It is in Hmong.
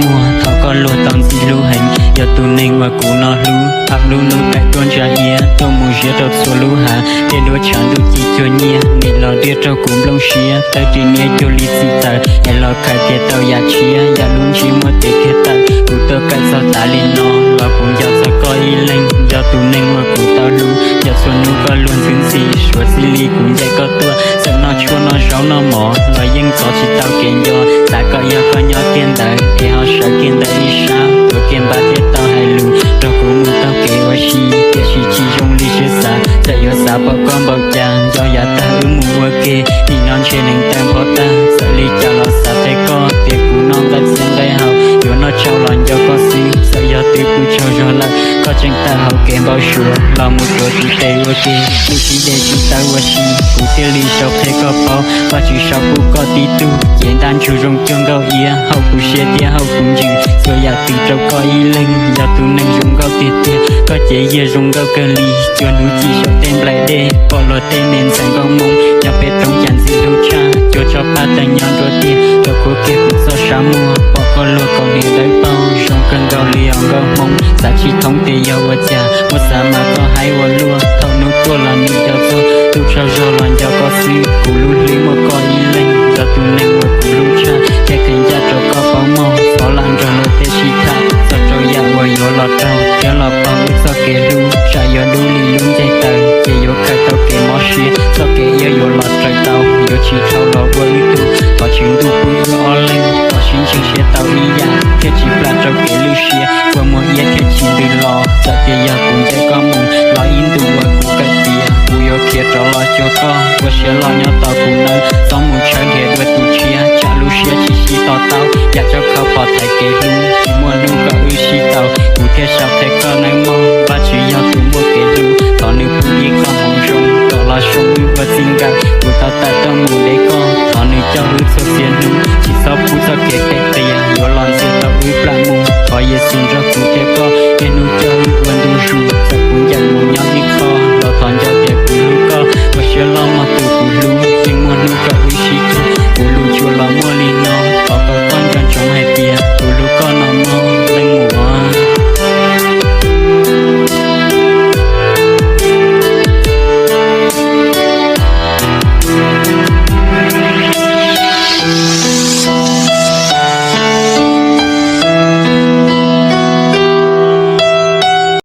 Muag thaum koj luag tau ntxim hlub heev, yog tus neeg uas kuv no hlub. Thaum lub hnub taim tuaj ntsa iab, tuaj mus ziab rau txhua lub hav, tej duab tshav ntuj ci cuag nyiaj, nim los diaj rau kuv nplooj siab. Tawg ris niab cuag li txim tawm, es los khaws kiag tau yam tshiab, yam lub ntsej muag tes kiag tawm. Kuv tuaj kawm txog tas li no, los kuv nco txog koj ib leeg, yog tus neeg uas kuv tau hlub. Yog txhua hnub koj luag ntxhi ntxhi, suav txij li kuv ncaim koj tuaj, txawm noj tshuaj noj zaub noj mov los yeej txov tsis tau kev nco. Xav kom yog koj nyob kiag ntawd, es ho sawv kiag ntawd ib sab, tuav kiag npab thiaj tau hais lus, nrog kuv mus taug kev ua si, tiam sis tsis zoo li siab xav. Txawm yuav xav pom koj npaum cas, nco yav tag wb mus ua ke, nim no ntshe neeg tawm npho tag. Txawm li cas los xav qhia koj tias kuv noj nqaij txhia nqaij hau, yuav noj tsau los nco koj xwb. Txawm yog twb pw tsaug zog lawm, koj tseem tawm hauv kev npau suav, los mus rhuav tus tes ua ke. Lwm sib de tsis tawv ua si, kuv thiaj li sau qhia koj paub. Vajtswv sau pub koj tib tug, cev ntaj ntsug zoo cuag nkauj iab, haum kuv siab thiab haum kuv ntsis. Txhua yam twg rau koj ib leeg, yog tus neeg zoo nkauj tiag tiag. Koj cev yiag zoo nkauj kawg li, cua hnub ci saum tej nplaim dej, pom luag tej me ntxhais nkauj Hmoob nyob pem roob cas ntxim hlub tshaj. Cua tsho pab tawg nyob nruab tiaj, rau khuab kiag kuv txoj sab muag, pom koj luag kaus hniav dawb paug, zoo kawg nkaus li os nkauj Hmoob. Xav tsis thoob tias yog ua cas, muab xav mas koj haib ua luaj. Thaum hnub tuaj los nim nco txog, tu tsaug zog los nco koj xwb. Kuv lub hlwb muaj koj ib leeg, yog tus neeg uas kuv hlub tshaj. Thiaj qhia ncaj rau koj paub mog, txhob lam nrog luag tej sib tham. Txog rau yam uas yuav los raug, thiab los pog wb txoj kev hlub. Tsam yuav dub li lub ncaig taws, ces yuav khaws tau kev mob siab. Txoj kev iab yuav los raws tau, yuav tsis dhau los ua wb tug. Thov Tswv Ntuj pub wb ob leeg, kom sib ntseeg siab tau ib yam, thiaj tsis plam rau kev lwj siab. Kua muag iab thiaj tsis ntws los, txawm tias yog kuv ncaim koj mus, los ib ntus uas kuv kawm tiav, kuv yuav khiav rov los cuag koj. Ua siab loj nyob tos kuv nawb, txhob mus tshawb nrhiav dua tus tshiab. Tsam lub siab tsis sib to taub, yam tsov khau pom thaiv kev hlub. Tsis muaj hnub kom wb sib tau, kuv thiaj sau qhia koj nawb mog. Vajtswv yog tus muaj kev hlub, thov nws pub ib qho hmoov zoo, kom los zoo wb ua txij nkawm. Kuv tau tawm tuaj mus de koj, thov nws coj wb txhua txhia hnub. Tsis txhob pub txoj kev phem qias, yuav los ntxias